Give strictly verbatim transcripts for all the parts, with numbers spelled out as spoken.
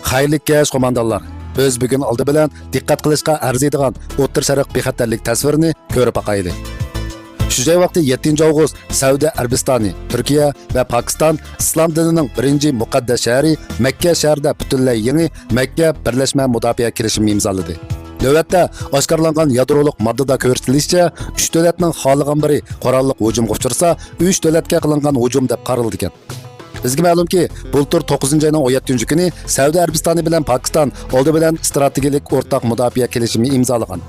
قەيەرلىك كەش قوماندانلار، بىز بۈگۈن ئالدى بىلەن دىققەت قىلىشقا ئەرزىيدىغان ئوتتۇرا شەرق بىخەتەرلىك تەسۋىرىنى كۆرۈپ باقايلى. شۇ جاي ۋاقتى يەتتىنچى ئاۋغۇست سەئۇدى ئەرەبىستانى، تۈركىيە ۋە پاكىستان ئىسلام دىنىنىڭ بىرىنچى مۇقەددەس شەھىرى مەككە شەھىرىدە پۈتۈنلەي يېڭى مەككە بىرلەشمە مۇداپىئە كېلىشىمىنى ئىمزالىدى. نۆۋەتتە ئاشكارىلانغان يادرولۇق ماددىدا كۆرسىتىلىشىچە، ئۈچ دۆلەتنىڭ خالىغان بىرى قوراللىق ھۇجۇمغا ئۇچرىسا، ئۈچ دۆلەتكە قىلىنغان ھۇجۇم دەپ قارىلىدىكەن. بىزگە مەلۇمكى، بۇلتۇر توققۇزىنچى ئاينىڭ ئون يەتتىنچى كۈنى سەئۇدى ئەرەبىستانى بىلەن پاكىستان ئالدى بىلەن ئىستراتېگىيەلىك ئورتاق مۇداپىئە كېلىشىمى ئىمزالىغان.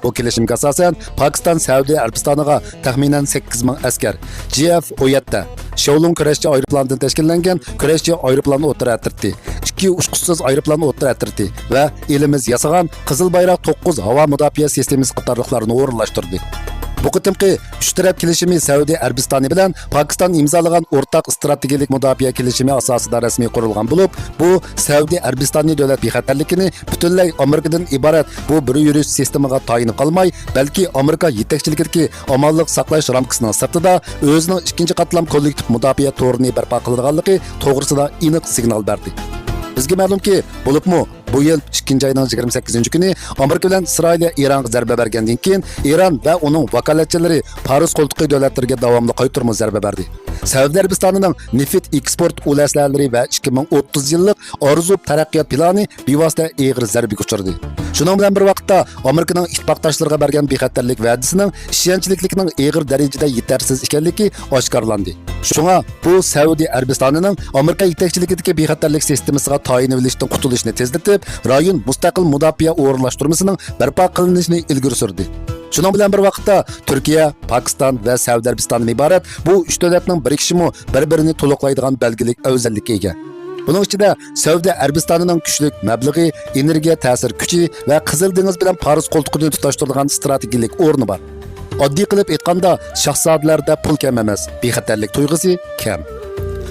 بۇ كېلىشىمگە ئاساسەن، پاكىستان سەئۇدى ئەرەبىستانىغا تەخمىنەن سەككىز مىڭ ئەسكەر، جى ئېف ئون يەتتە، شياۋلۇڭ كۈرەشچى ئايروپىلانىدىن تەشكىللەنگەن كۈرەشچى ئايروپىلان ئوتتۇرا ئەترىتى، ئىككى ئۇچقۇچىسىز ئايروپىلان ئوتتۇرا ئەترىتى ۋە ئېلىمىز ياسىغان قىزىل بايراق توققۇز ھاۋا مۇداپىئە سىستېمىسى قاتارلىقلارنى ئورۇنلاشتۇردى. بۇ قېتىمقى ئۈچ تەرەپ كېلىشىمى سەئۇدى ئەرەبىستانى بىلەن پاكىستان ئىمزالىغان ئورتاق ئىستراتېگىيەلىك مۇداپىئە كېلىشىمى ئاساسىدا رەسمىي قۇرۇلغان بولۇپ، بۇ سەئۇدى ئەرەبىستانى دۆلەت بىخەتەرلىكىنى پۈتۈنلەي ئامېرىكىدىن ئىبارەت بۇ بىر يۈرۈش سىستېمىغا تايىنىپ قالماي، بەلكى ئامېرىكا يېتەكچىلىكىدىكى ئامانلىق ساقلاش رامكىسىنىڭ سىرتىدا ئۆزىنىڭ ئىككىنچى قاتلام كوللېكتىپ مۇداپىئە تورىنى بەرپا قىلىدىغانلىقى توغرىسىدا ئېنىق سىگنال بەردى. بىزگە مەلۇمكى، بولۇپمۇ بۇ يىل ئىككىنچى ئاينىڭ يىگىرمە سەككىزىنچى كۈنى ئامېرىكا بىلەن ئىسرائىلىيە ئىرانغا زەربە بەرگەندىن كېيىن، ئىران ۋە ئۇنىڭ ۋاكالەتچىلىرى پارس قولتۇقى دۆلەتلىرىگە داۋاملىق قايتۇرما زەربە بەردى. سەئۇدى ئەرەبىستانىنىڭ نېفىت ئېكسپورت ئۇل ئەسلىھەلىرى ۋە ئىككى مىڭ ئوتتۇز يىللىق ئارزۇ تەرەققىيات پىلانى بىۋاسىتە ئېغىر زەربىگە ئۇچرىدى. شۇنىڭ بىلەن بىر ۋاقىتتا، ئامېرىكىنىڭ ئىتتىپاقداشلىرىغا بەرگەن بىخەتەرلىك ۋەدىسىنىڭ ئىشەنچلىكلىكنىڭ ئېغىر دەرىجىدە يېتەرسىز ئىكەنلىكى ئاشكارىلاندى. شۇڭا بۇ سەئۇدى ئەرەبىستانىنىڭ ئامېرىكا يېتەكچىلىكىدىكى بىخەتەرلىك سىستېمىسىغا تايىنىۋېلىشتىن قۇتۇلۇشنى تېزلىتىپ، رايون مۇستەقىل مۇداپىئە ئورۇنلاشتۇرمىسىنىڭ بەرپا قىلىنىشىنى ئىلگىرى سۈردى. شۇنىڭ بىلەن بىر ۋاقىتتا، تۈركىيە، پاكىستان ۋە سەئۇدى ئەرەبىستانىدىن ئىبارەت بۇ ئۈچ دۆلەتنىڭ بىرىكىشىمۇ بىر-بىرىنى تولۇقلايدىغان بەلگىلىك ئەۋزەللىككە ئىگە. بۇنىڭ ئىچىدە سەئۇدى ئەرەبىستانىنىڭ كۈچلۈك مەبلىغى، ئېنېرگىيە تەسىر كۈچى ۋە قىزىل دېڭىز بىلەن پارس قولتۇقىنى تۇتاشتۇرىدىغان ئىستراتېگىيەلىك ئورنى بار. ئاددىي قىلىپ ئېيتقاندا، شاھزادىلەردە پۇل كەم ئەمەس، بىخەتەرلىك تۇيغۇسى كەم.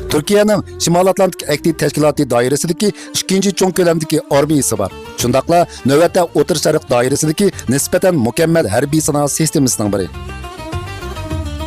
تۈركىيەنىڭ شىمال ئاتلانتىك ئەھدى تەشكىلاتى دائىرىسىدىكى ئىككىنچى چوڭ كۆلەمدىكى ئارمىيىسى بار. شۇنداقلا نۆۋەتتە ئوتتۇرا شەرق دائىرىسىدىكى نىسبەتەن مۇكەممەل ھەربىي سانائەت سىستېمىسىنىڭ بىرى.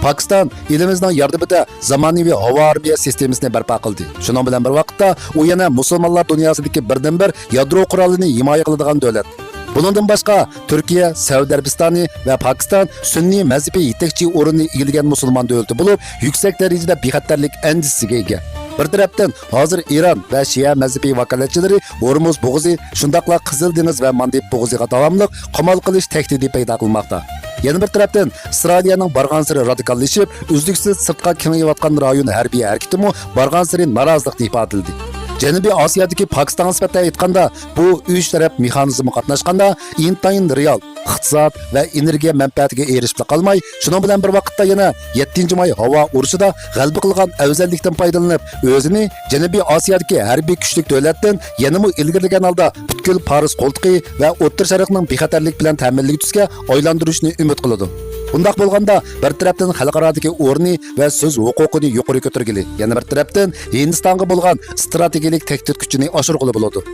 پاكىستان ئېلىمىزنىڭ ياردىمىدە زامانىۋى ھاۋا ئارمىيە سىستېمىسىنى بەرپا قىلدى. شۇنىڭ بىلەن بىر ۋاقىتتا، ئۇ يەنە مۇسۇلمانلار دۇنياسىدىكى بىردىنبىر يادرو قورالىنى ھىمايە قىلىدىغان دۆلەت. بۇنىڭدىن باشقا، تۈركىيە، سەئۇدى ئەرەبىستانى ۋە پاكىستان سۈننىي مەزھىپىي يېتەكچى ئورنىنى ئىگىلىگەن مۇسۇلمان دۆلىتى بولۇپ، يۈكسەك دەرىجىدە بىخەتەرلىك ئەندىزىسىگە ئىگە. بىر تەرەپتىن، ھازىر ئىران ۋە شىئە مەزھىپىي ۋاكالەتچىلىرى ھورمۇز بوغۇزى، شۇنداقلا قىزىل دېڭىز ۋە ماندېب بوغۇزىغا داۋاملىق قامال قىلىش تەھدىتى پەيدا قىلماقتا. يەنە بىر تەرەپتىن، ئىسرائىلىيەنىڭ بارغانسېرى رادىكاللىشىپ، ئۈزلۈكسىز سىرتقا كېڭىيىۋاتقان رايون ھەربىي ھەرىكىتىمۇ بارغانسېرى نارازىلىق ئىپادىلىدى. جەنۇبىي ئاسىيادىكى پاكىستانغا نىسبەتەن ئېيتقاندا، بۇ ئۈچ تەرەپ مېخانىزمغا قاتناشقاندا ئىنتايىن رېئال ئىقتىساد ۋە ئېنېرگىيە مەنپەئەتىگە ئېرىشىپلا قالماي، شۇنىڭ بىلەن بىر ۋاقىتتا يەنە يەتتىنچى ماي ھاۋا ئۇرۇشىدا غەلىبە قىلغان ئەۋزەللىكتىن پايدىلىنىپ، ئۆزىنى جەنۇبىي ئاسىيادىكى ھەربىي كۈچلۈك دۆلەتتىن يەنىمۇ ئىلگىرىلىگەن ھالدا پۈتكۈل پارس قولتۇقى ۋە ئوتتۇرا شەرقنىڭ بىخەتەرلىك بىلەن تەمىنلىگۈچىسىگە ئايلاندۇرۇشنى ئۈمىد قىلىدۇ. بۇنداق بولغاندا، بىر تەرەپتىن خەلقئارادىكى ئورنى ۋە سۆز ھوقۇقىنى يۇقىرى كۆتۈرگىلى، يەنە بىر تەرەپتىن ھىندىستانغا بولغان ئىستراتېگىيەلىك تەھدىت كۈچىنى ئاشۇرغىلى بولىدۇ.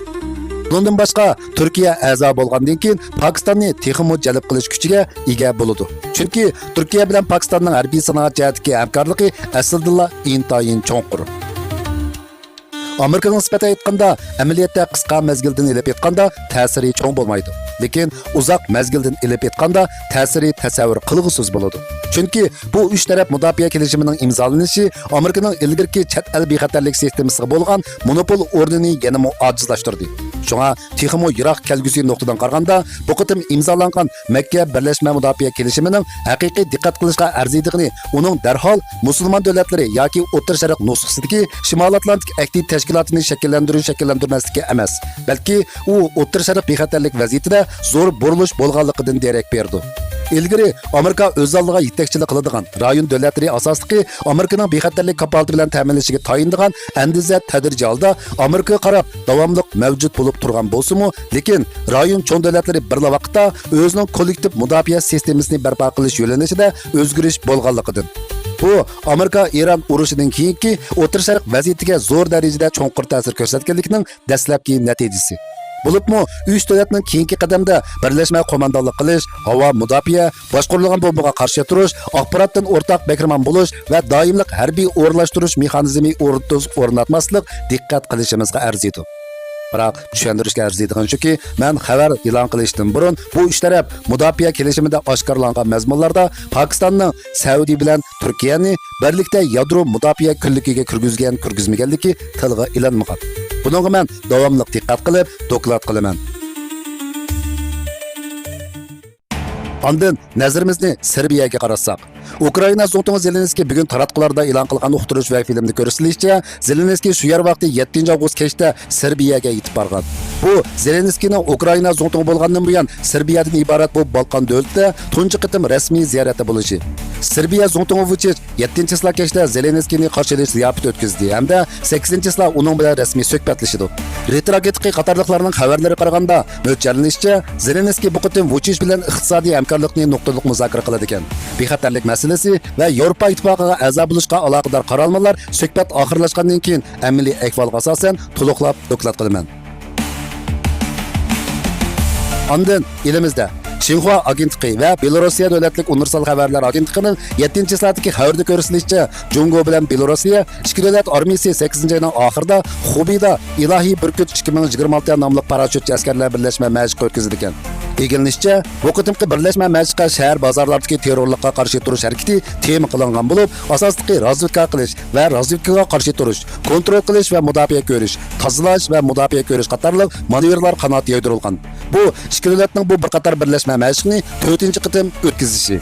بۇنىڭدىن باشقا، تۈركىيە ئەزا بولغاندىن كېيىن پاكىستاننى تېخىمۇ جەلپ قىلىش كۈچىگە ئىگە بولىدۇ. چۈنكى تۈركىيە بىلەن پاكىستاننىڭ ھەربىي سانائەت جەھەتتىكى ھەمكارلىقى ئەسلىدىنلا ئىنتايىن چوڭقۇر. ئامېرىكىغا نىسبەتەن ئېيتقاندا، ئەمەلىيەتتە قىسقا مەزگىلدىن ئېلىپ ئېيتقاندا تەسىرى چوڭ بولمايدۇ. لېكىن ئۇزاق مەزگىلدىن ئېلىپ ئېيتقاندا تەسىرى تەسەۋۋۇر قىلغۇسىز بولىدۇ. چۈنكى بۇ ئۈچ تەرەپ مۇداپىئە كېلىشىمىنىڭ ئىمزالىنىشى ئامېرىكىنىڭ ئىلگىرىكى چەت ئەل بىخەتەرلىك سىستېمىسىغا بولغان مونوپول ئورنىنى يەنىمۇ ئاجىزلاشتۇردى. شۇڭا تېخىمۇ يىراق كەلگۈسى نۇقتىدىن قارىغاندا، بۇ قېتىم ئىمزالانغان مەككە بىرلەشمە مۇداپىئە كېلىشىمىنىڭ ھەقىقىي دىققەت قىلىشقا ئەرزىيدىغىنى، ئۇنىڭ دەرھال مۇسۇلمان دۆلەتلىرى ياكى ئوتتۇرا شەرق نۇسخىسىدىكى شىمالىي ئاتلانتىك ئەھدى تەشكىلاتىنى شەكىللەندۈرۈش-شەكىللەندۈرمەسلىكى ئەمەس، بەلكى ئۇ ئوتتۇرا شەرق بىخەتەرلىك ۋەزىيىتىدە زور بۇرۇلۇش بولغانلىقىدىن دېرەك بېرىدۇ. ئىلگىرى ئامېرىكا ئۆز ئالدىغا يېتەكچىلىك قىلىدىغان رايون دۆلەتلىرى ئاساسلىقى ئامېرىكىنىڭ بىخەتەرلىك كاپالىتى بىلەن تەمىنلىشىگە تايىنىدىغان ئەندىزە تەدرىجىي ھالدا ئامېرىكىغا قاراپ داۋاملىق مەۋجۇت بولۇپ تۇرغان بولسىمۇ، لېكىن رايون چوڭ دۆلەتلىرى بىرلا ۋاقىتتا ئۆزىنىڭ كوللېكتىپ مۇداپىئە سىستېمىسىنى بەرپا قىلىش يۆنىلىشىدە ئۆزگىرىش بولغانلىقىدىن، بۇ ئامېرىكا-ئىران ئۇرۇشىدىن كېيىنكى ئوتتۇرا شەرق ۋەزىيىتىگە زور دەرىجىدە چوڭقۇر تەسىر كۆرسەتكەنلىكىنىڭ دەسلەپكى نەتىجىسى. بولۇپمۇ ئۈچ دۆلەتنىڭ كېيىنكى قەدەمدە بىرلەشمە قوماندانلىق قىلىش، ھاۋا مۇداپىئە، باشقۇرۇلغان بومبىغا قارشى تۇرۇش، ئاخباراتتىن ئورتاق بەھرىمەن بولۇش ۋە دائىملىق ھەربىي ئورۇنلاشتۇرۇش مېخانىزمى ئورنىتىش ئورناتماسلىق دىققەت قىلىشىمىزغا ئەرزىيدۇ. بىراق چۈشەندۈرۈشكە ئەرزىيدىغىنى شۇكى، مەن خەۋەر ئېلان قىلىشتىن بۇرۇن بۇ ئۈچ تەرەپ مۇداپىئە كېلىشىمىدە ئاشكارىلانغان مەزمۇنلاردا پاكىستاننىڭ سەئۇدى بىلەن تۈركىيەنى بىرلىكتە يادرو مۇداپىئە كۈنلۈكىگە كىرگۈزگەن، كىرگۈزمىگەنلىكى تىلغا ئېلىنمىغان. بۇنىڭغا مەن داۋاملىق دىققەت قىلىپ، دوكلات قىلىمەن. ئاندىن نەزىرىمىزنى سېربىيەگە قاراتساق، ئۇكرائىنا زۇڭتۇڭى زېلېنسكىي بۈگۈن تاراتقۇلاردا ئېلان قىلغان ئۇقتۇرۇش ۋە فىلىمدا كۆرسىتىلىشىچە، زېلېنسكىي شۇ يەر ۋاقتى يەتتىنچى ئاۋغۇست كەچتە سېربىيەگە يېتىپ بارغان. بۇ زېلېنسكىينىڭ ئۇكرائىنا زۇڭتۇڭى بولغاندىن بۇيان سېربىيەدىن ئىبارەت بۇ بالقان دۆلىتىدە تۇنجى قېتىم رەسمىي زىيارەتتە بولۇشى. سېربىيە زۇڭتۇڭى ۋۇچىچ يەتتىنچى چىسلا كەچتە زېلېنسكىينى قارشى ئېلىش زىياپىتى ئۆتكۈزدى ھەمدە سەككىزىنچى چىسلا ئۇنىڭ بىلەن رەسمىي سۆھبەتلىشىدۇ. رېترو ئاگېنتلىقى قاتارلىقلارنىڭ خەۋەرلىرىگە قارىغاندا، مۆلچەرلىنىشىچە، زېلېنسكىي بۇ قېتىم ۋۇچىچ بىلەن ئىقتىسادىي ھەمكارلىقنى نۇقتىلىق مۇزاكىرە قىلىدىكەن. بىخەتەرلىك مەسىلىسى ۋە ياۋروپا ئىتتىپاقىغا ئەزا بولۇشقا ئالاقىدار قارالمىلار سۆھبەت ئاخىرلاشقاندىن كېيىن ئەمەلىي ئەھۋالغا ئاساسەن تولۇقلاپ دوكلات قىلىمەن. ئاندىن ئېلىمىزدە شىنخۇا ئاگېنتلىقى ۋە بېلوروسىيە دۆلەتلىك ئۇنىۋېرسال خەۋەرلەر ئاگېنتلىقىنىڭ يەتتىنچى چىسلادىكى خەۋىرىدە كۆرسىتىلىشىچە، جۇڭگو بىلەن بېلوروسىيە ئىككى دۆلەت ئارمىيىسى سەككىزىنچى ئاينىڭ ئاخىرىدا خۇبېيدا ئىلاھىي بۈركۈت ئىككى مىڭ يىگىرمە ئالتە ناملىق پاراشوتچى ئەسكەرلەر بىرلەشمە مەشىقى ئۆتكۈزىدىكەن. ئىگىلىنىشىچە، بۇ قېتىمقى بىرلەشمە مەشىققە شەھەر بازارلاردىكى تېررورلۇققا قارشى تۇرۇش ھەرىكىتى تېما قىلىنغان بولۇپ، ئاساسلىقى رازۋېدكا قىلىش ۋە رازۋېدكىغا قارشى تۇرۇش، كونترول قىلىش ۋە مۇداپىئە كۆرۈش، تازىلاش ۋە مۇداپىئە كۆرۈش قاتارلىق مانېۋىرلار قانات يايدۇرۇلغان. بۇ ئىككى دۆلەتنىڭ بۇ بىر قاتار بىرلەشمە مەشىقىنى تۆتىنچى قېتىم ئۆتكۈزۈشى.